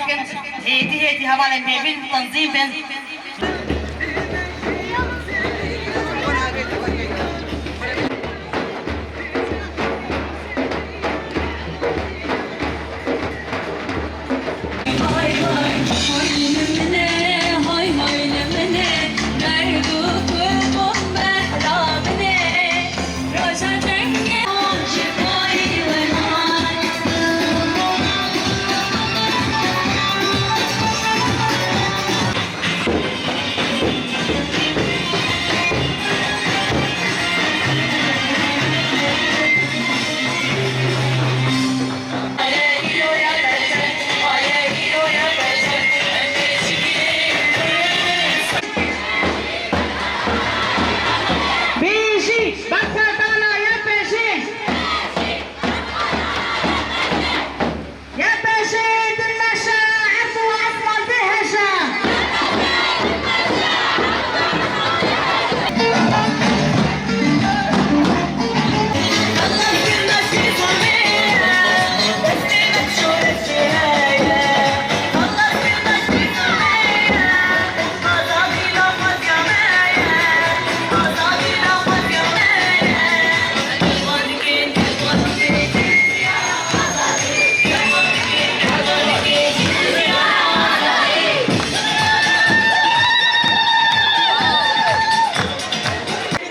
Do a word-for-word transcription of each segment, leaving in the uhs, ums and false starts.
Hêdî hêdî hevalên hêvîn bi tenzîm bin. Bijî, berxwedana YPJ'ê. YPJ'ê din meşe, erd û esman bêheje.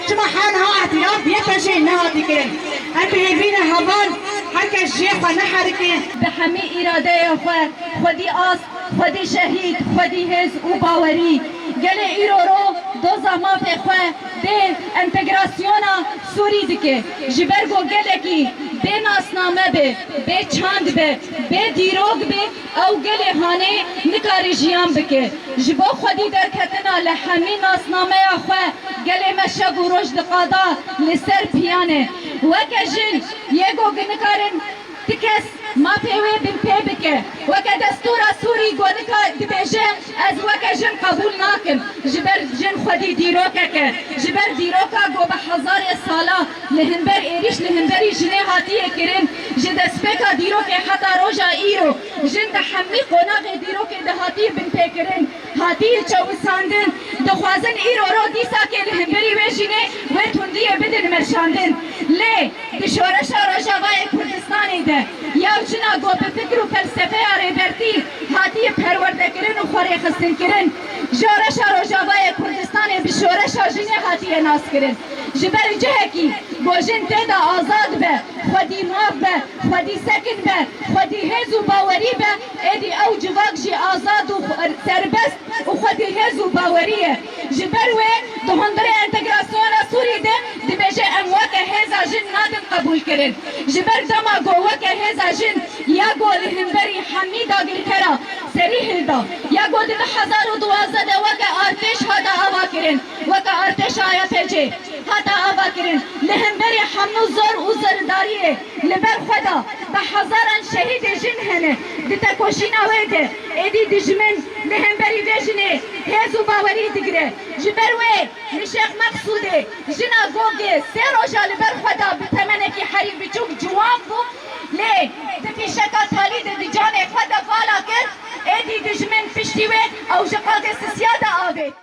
Çima her niha îtîraf bi YPJ'ê nehatî kirin? Em bi hêvî ne heval, her kes jê xwe neherike. Bi hemî îradeya xwe, xwedî ast, xwedî şehîd, xwedî hêz û bawerî. Gelê îro ro doza mafê xwe dê entegrasyona Sûrî dike. Ji ber ku gelekî bê nasname be, bê çand be, bê dîrok be, ew gelê hanê nikare jiyan bike. Ji bo xwedî derketina li hemî nasnameya xwe gelê me şev û roj diqada li ser piyan e. Weke jin yê ku nikarin ti kes mafê wê binpê bike. Weke destûra Sûrî ku nika dibêje, ez weke jin qebûl nakim. Ji ber jin xwedî dîrokek e. Ji ber dîroka ku bi hezarê sala li hember êrîş li hemberî jinê hatiye kirin, ji destpêka dîrokê heta roja îro jin di hemî qonaxê dîrokê de hatiye binpêkirin, hatiye çewisandin. Dixwazin îro ro dîsakê li hemberî wê jinê wê tundiyê bidin meşandin. Lê di şoreşa Rojavayê Kurdistanê de ya jina ku bi fikr û felsefeya Rêbertî hatiye perwerdekirin û xwerêxistinkirin, şoreşa Rojavayê Kurdistanê bi şoreşa jinê hatiye naskirin. Ji ber cihekî ku jin tê de azad be, xwedî maf be, xwedî sekin be, xwedî hêz û bawerî be, êdî ew civak jî azad û xwe-, serbest û xwedî hêz û bawerî ye. Ji ber wê di hundirê entegrasyona Sûrî de dibêje, em weke hêza jin nadin qebûlkirin. Ji ber dema ku weke hêza jin ya ku li hemberî hemî dagirkera serî hilda, ya ku di du hezar û duwazdeh de weke artêş hate avakirin, weke artêşa YPJ'ê hate avakirin, li hemberî hemû zor û zerdariyê li ber xwe da, bi hezaran şehîdê jin hene di tekoşîna wê de, êdî dijmin li hemberî vê jinê hêz û bawerî digire. Ji ber wê li Şêx Meqsûdê jina Gogê sê roja li ber xwe da bi temenekî herî biçûk ciwan bû, lê di fîşeka talî de di canê xwe de vala kir, êdî dijmin piştî wê ew ji qagê sisiya de avêt.